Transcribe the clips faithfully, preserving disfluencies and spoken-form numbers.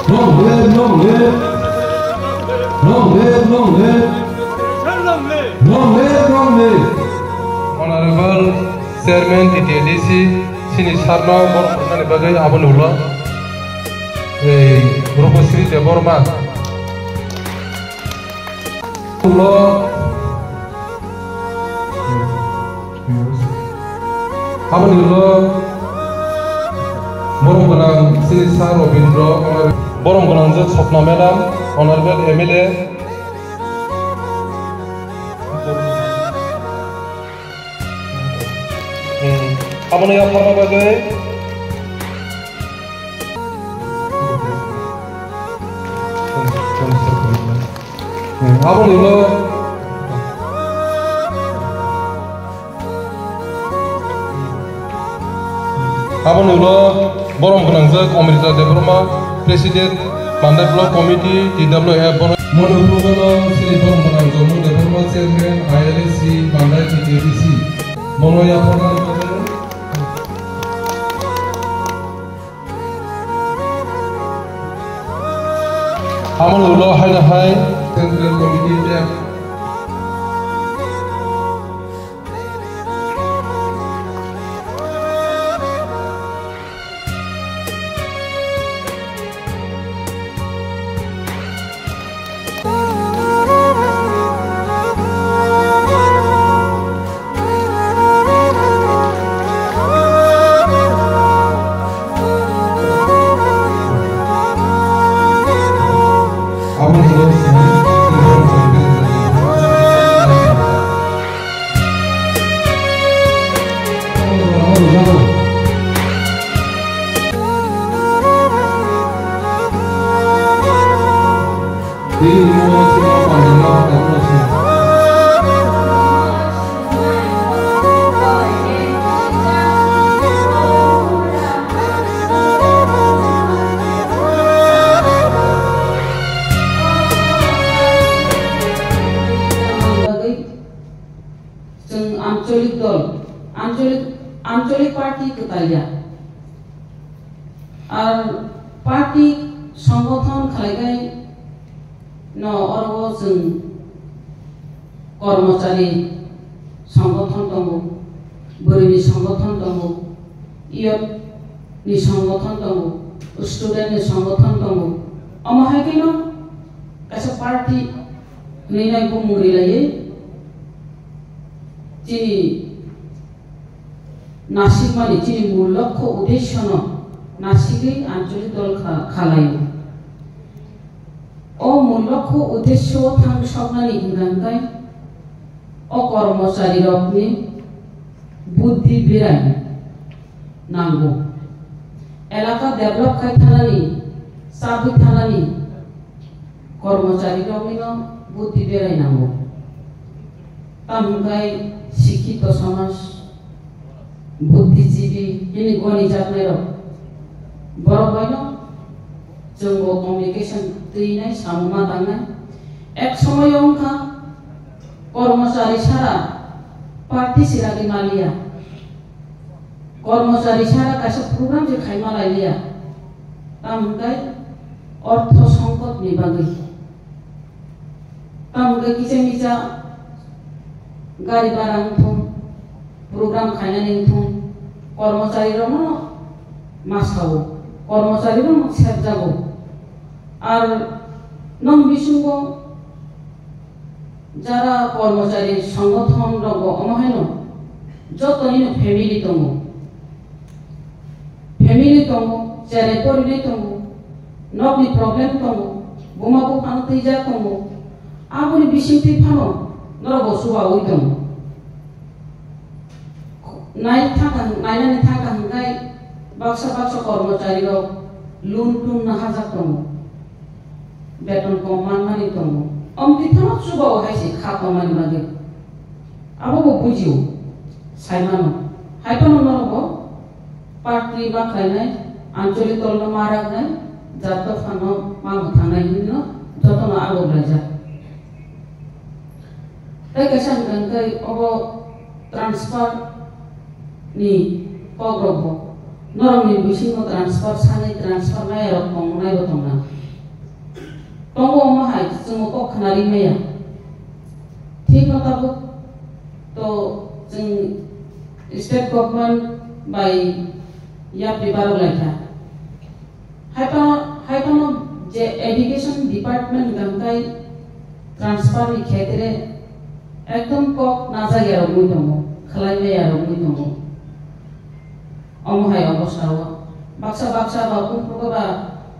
Long live, long live. Long live, long live. Long live, long live. Honorable Chairman T T A D C, chini sarno borok rwnani bagwi aboni ulo, ei, Rupasri Debbarma. Ulo, aboni ulo borom gwnang chini sir Robindra, borom gwnang je Swapna Madam, Honorable M L A. Hmm. Abono yapharna bagwi. Hmm, aboni ulo, aboni ulo borom gwnangjak Amrita Debbarma, President, Mandai Block Committee, T W F, bono. Mono program o chini borom gwnang Jomo Debbarma, Chairman, I L A C, Mandai T T A D C. Bono yapharna bagwi. Aboni ulo haino hai Central Committee tei Chwng ancholik dol, ancholik, ancholik party kwtal ya. Ar party songgothon khlaikai no oro o chwng kormochari songgothon tongo, bwrwini songgothon tongo, youth ni songgothon tongo, student ni songgothon tongo. Omo hai khe no kaisa party hwnwi nai bumung rilaiwi chini nasikmani, chini mul lokho uddesyono nasigwi ancholik dol kha-, khalaio. O mul lokho uddesyo thang soknani hwnkha hwnkhe o kormocharirokni buddhi berai nango. Elaka develop khai thanani, chabwi thanani, kormochari roknino buddhi berai nango. Tamo hwnkhai sikhito somaj, buddhijibi hini goni jaknairok borok baino chwngbo communication twinai, samung ma tangnai. Ek somoyo wngkha kormochari sara party siragwi maliya. Kormochari sara kaisa program se khaima lailiya. Tamo hwnkhai ortho songkot ni bagwi. Tamo hwnkhai kisa misa gari bhara wngthung, program khainani wngthung, kormochari rokno ma sao, kormochari rokno sepjago. Ar nwng bisingo jara kormochari songgothon rogo omo haino jotonino family tongo. Family tongo, cherai porinai tongo, nokni problem tongo, buma buphano twijak tongo. Aboni bisingtwi phano norokbo chubaui tongo. Nai thangkha, nainani thangkha hwnkhai baksa baksa kormochari rok loan tun nahajak tongo. Beton kom manmani tongo. Omtwi phano chubao hai se kha tongmani bagwi. Abo bo bujio, saimano. Hai phano norokbo party ma khlainai, ancholi tolno ma raknai, jat dophano ma mwthangnai hinwi no jotono abo blaijak. Tei kaisa hwnkha hwnkhe obo transfer ni kok rok bo. Norok ni bisingo transfer sanai, transfer maya rok tongnai bo tongna. Tongo omo hai chwng kok khna ri maya. Thik no tabuk to chwng state government bai yapri barok lai kha. Hai phano, hai phano je education department gangkai transfer ni khetre ekdom kok najak ya rok mui tongo, khlai maya rok mui tongo. Omo hai obostha o baksa baksa ba buphrugo ba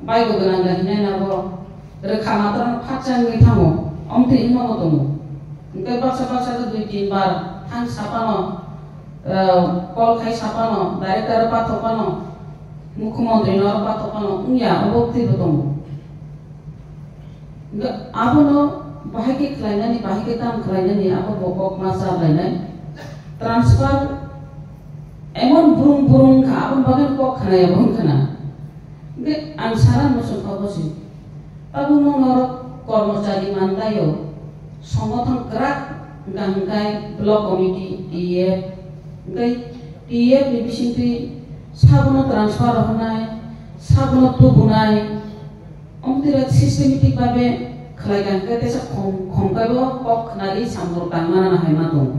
baigo gwnang da hinai nabo rwkha matrang phaksa wngwi thango, omtwi wngmano tongo. Hwnkhe baksa baksa khe dui tin bar thang saphano, eh, call khai saphano, director pathok phano, mukhyamantri no pathok phano wngya, obo twibo tongo. Hwnkhe abono bahai khe khlainani, bahai khe kam khlainani, abo bo kok ma cha lainai. Transfer emon brung brung kha, aboni bagwi kok khnaya bo wngkha na. Hwnkhe ang sana muchung kha bosi. Tabukno norok kormochari mandaio, songothon kwrak wngkha hwnkhe block committee, T F, hwnkhe T F ni bisingtwi sabono transfer rohornai, sabono tubunai, omtwrwk systematic babe khlai kha hwnkhe teisa khom-, khomkaibo kok khnari samung tangmana hai ma tongo.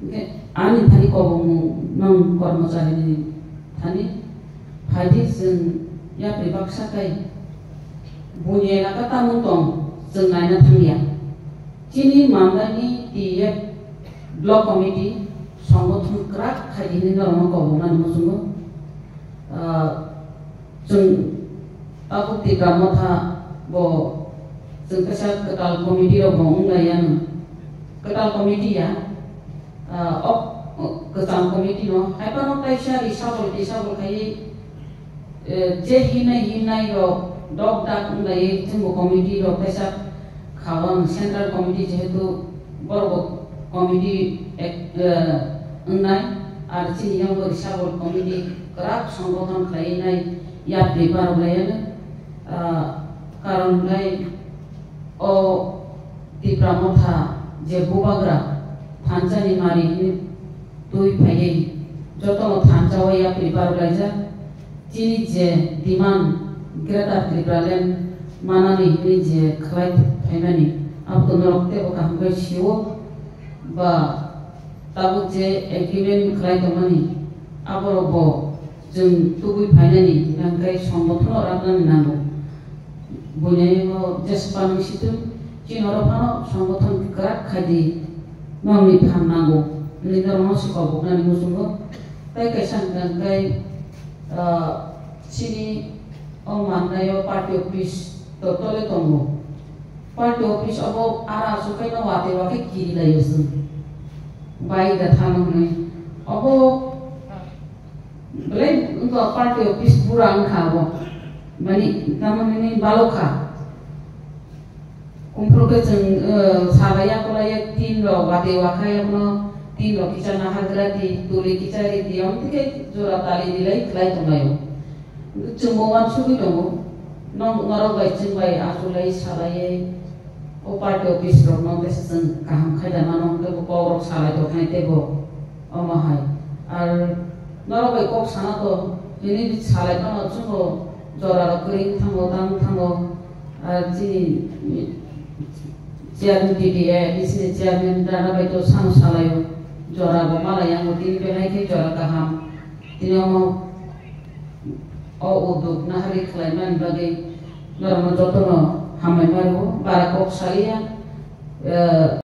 Hwnkhe ani thani kobongmung nwng kormocharini thani phaidi chwng yapri baksa kai buini elaka tamo tong chwng naina thangya. Chini mandani T F block committee songothon kwrak khaidi hinwi norokno koboknani muchungo. Ah, chwng tabuk Tipra Motha bo chwng kaisa kwtal committee rok bo wng lai ya no. Kwtal committee ya, ah, ok, kwcham committee no. Hai phano kaisa reshuffle, reshuffle khai, eh, je hinai hinai rok dok dak wng lai chwng bo committee rok kaisa kha o ang central committee jehetu borok bo committee ek, eh, wngnai, ar chini yang bo reshuffle committee kwrak songbothon khlai nai yapri parok lai, ah, karon hwnkhe o Tipra Motha je bubagra thansa ni mari hinwi twi phaiwi jotono thansa o yapri parok laijak. Chini je demand Greater Tipraland manani hinwi je khlai phaimani, abo to norok teibo kaham khe sio ba tabuk je agreement khlai tongmani, aborok bo chwng tubui phainani hwnkhe songbothano rabnani nango. Buini o jesphano situ chini oro phano songbothon kwrak khaidi nokni phan nango hinwi norokno se koboknani muchungo. Tei kaisa hwnkha hwnkhe, ah, chini o mandaio party office to tole tongo. Party office obo ara aswk khe no watwi wakhe kiri laio chwng. Bai da thano hwnwi. Obo belai wngkha party office bura wngkha obo. Mani, tamoni ni balokha. Kumphuru khe chwng, eh, salai ya, kolai ya, tin rok watwi wakhai ya, bono tin rok kisa nahargra di, tuli kisa ri di, omo twi khe jora tali rilai khlai tonglaio. Chwngbo uansugwi tongo, nong-, norok bai chwng bai achuk lai salai, o party office rokno teisa chwng kaham khai da mano, hwnkhe bo kok rok salai tongkha teibo omo hai. Ar norok bai kok sana to, hini salai phano chwngbo jora rok kwrwi wng thango, tang wng thango. Ar chini chairman T T A, A D C ni chairman rana bai to sano salaio, jora bo malai yango tini belai khe jora kaham. Tini omo o uddog nahari khlaimani bagwi norokno jotono hambai ma rwo, bara kok saliya, eh,